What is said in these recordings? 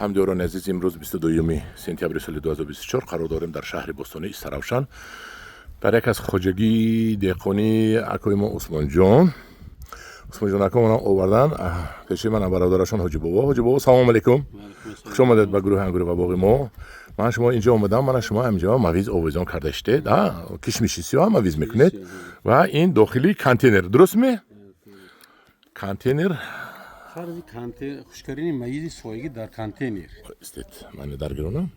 Ҳамдиёрони азиз, имрӯз 22 сентябри соли 2024 қарор дорем дар шаҳри бостонии Истаравшан, дар як аз хоҷагии деҳқонии акои мо Усмонҷон. Усмонҷон ако мана овардан пеши ман бародарашон Ҳоҷибобо. Ҳоҷибобо, салому алайкум, хуш омадед ба гурӯҳи ангури ва боғи мо. Ман шумо инҷо омадам, мана шумо ҳаминҷо мавиз овезон карда шудед, кишмиши сиёҳ мавиз мекунед ва ин дохили контейнер, дуруст ме? Контейнер. Тарзи хушккардани маизи соягӣ дар контейнер. Истед, ман даргиронам.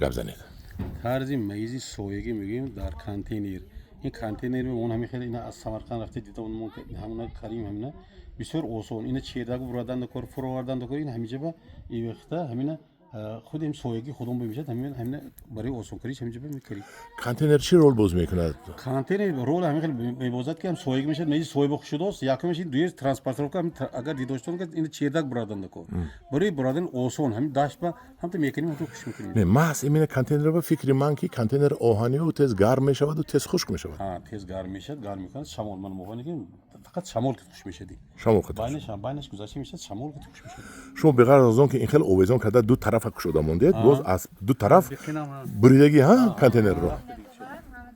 Гап занед. Тарзи маизи соягӣ мегӯем дар контейнер. Ин контейнер он ҳамин хеле ина аз Самарқанд рафта дида, ҳамона карим, ҳамина бисёр осон. Ина чердак бурадан дакор, фуровардан дакор. Ин ҳамиҷаба ивехта ҳамина худ ин соягӣ худон бимешад. Ҳамина барои осонкариш ҳамиҷаба мекарӣ. Контейнер чӣ рол боз мекунад? Контейнер рол ҳамин хел мебозад, ки ҳам соягӣ мешад, маизи соя хушудост. Якумаш ин, дуюм транспортировка. Агар дидоштон, ин чердак бурадан дакор, барои бурадан осон. Ҳамин дашт ба ҳамта мекунем, ҳамта хуш мекунем. Не, маҳз именно контейнер, ба фикри ман, ки контейнер оҳанию тез гарм мешаваду тез хушк мешавад. Тез гарм мешавад, гарм мекунад шамол. Ман моҳоне ки фақат шамол ки хуш мешади. Шамол ки байнаш гузашта мешавад, шамол ки хуш мешавад. Шумо беғараз аз он ки ин хел овезон карда, ду тарафа кушода мондед, боз аз ду тараф буридагӣ ҳа контейнерро.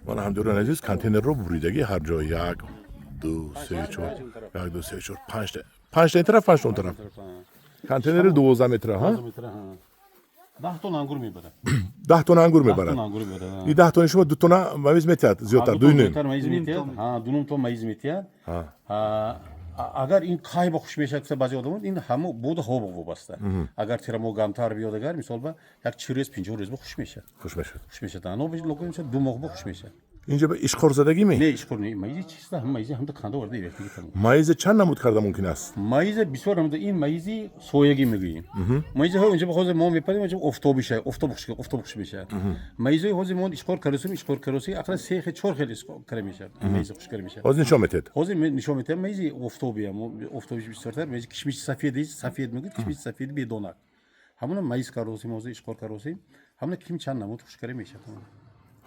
Мана, ҳамдиёрони азиз, контейнерро буридагӣ ҳар ҷо як, ду, се, чор, як, ду, се, чор, панҷта, панҷта ин тараф, панҷта он тараф. Контейнери 12 метра ҳа? 10 тонна ангур мебарад. 10 тонна ангур мебарад. И 10 тонни шумо 2 тонна мавиз метиҳад, зиёдтар, дуюним. 2,5 тонна маиз метиҳад. Агар ин қайба хуш мешавад, гуфта баъзе одамон, ин ҳамо боду ҳаво вобаста. Агар тирамо гармтар биёд, агар мисол ба як 40 рӯз, 50 рӯз ба хуш мешавад. Хуш мешавад. Хуш мешавад, 2 моҳ ба хуш мешавад. Инҷа ба ишқорзадагӣ ме? Не, ишқор не, маизи чиста, ҳам маизи ҳамда канда оварда ирехтагӣ тамом. Маиза чанд намуд карда мумкин аст? Маиза бисёр намуда. Ин маизи соягӣ мегӯем. Маизаҳои онҷа ҳозир мо мепарем, онҷа офтоби шава, офтоб хуш, офтоб хуш мешавад. Маизҳои ҳозир мо ишқор каросим, ишқор кароси ақаллан се хел, чор хел ишқор кара мешавад, маизи хуш кара мешавад. Ҳозир нишон метиҳед. Ҳозир нишон метиҳам маизи офтоби, офтобиш бисёртар, маизи кишмиши сафед, сафед мегӯяд, кишмиши сафеди бедонак. Ҳамона маиз каросим, ҳозир ишқор каросим, ҳамона ким чанд намуд хуш кара мешавад.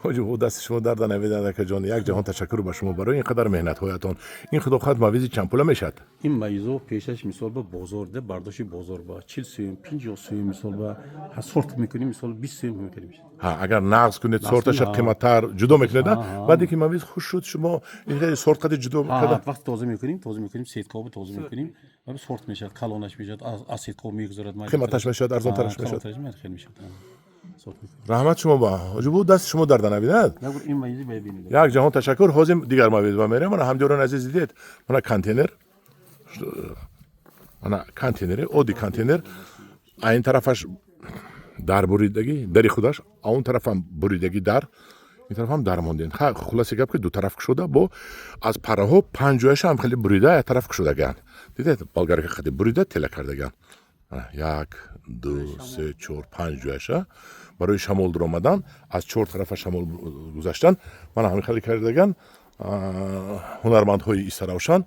Ҳоҷи, дасти шумо дарда навидан, акаҷон. Як ҷаҳон ташаккур ба шумо барои ин қадар меҳнатҳоятон. Ин, худо хоҳад, мавизи чанд пула мешавад? Ин маизо пешаш, мисол, ба бозор да бардошти бозор ба 40 сӯм, 50 сӯм, мисол ба сорт мекунем, мисол, 20 сӯм мекунем. Ҳа, агар нағз кунед, сорташа қиматтар ҷудо мекунед, баъде ки мавиз хуш шуд, шумо ин сорт қади ҷудо карда, вақт тоза мекунем, тоза мекунем, сеткаҳо тоза мекунем, сорт мешавад, калонаш мешавад, аз сеткаҳо мегузарад. Қиматташ мешавад, арзонтараш мешавад. Раҳмат шумо ба, ҳоҷибу, дасти шумо дарда набинад. Як ҷаҳон ташаккур. Ҳозир дигар мавиз ба мерем. Мана, ҳамдиёрони азиз, дидед, мана контейнер, мана контейнери оддӣ, контейнер, а ин тарафаш дар буридагӣ, дари худаш, а он тарафам буридагӣ дар, ин тарафам дар мондем. Хулоси гап, ки ду тараф кушода, бо аз парраҳо панҷояша ҳам хеле бурида, як тараф кушодаган. Дидед, болгарка қади бурида, тела кардаган. Як, ду, се, чор, панҷ ҷояша барои шамол дуромадан, аз чор тарафа шамол гузаштан. Мана ҳамин хеле кардаган ҳунармандҳои Истаравшан.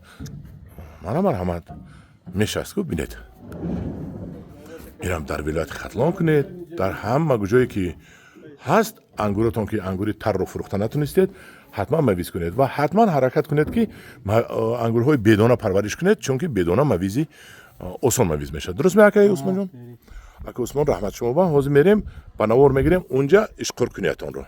Мана, марҳамат, мешаст ку, бинед. Инам дар вилояти Хатлон кунед, дар ҳама ҷое ки ҳаст ангуротон, ки ангури тарро фурӯхта натунистед, ҳатман мавиз кунед ва ҳатман ҳаракат кунед, ки ангурҳои бедона парвариш кунед, чунки бедона мавизи осон мавиз мешавад. Дуруст ме, акаи Усмонҷон? Ака Усмон, раҳмат шумо ба. Ҳозир мерем, ба навор мегирем унҷа ишқоркуниятонро.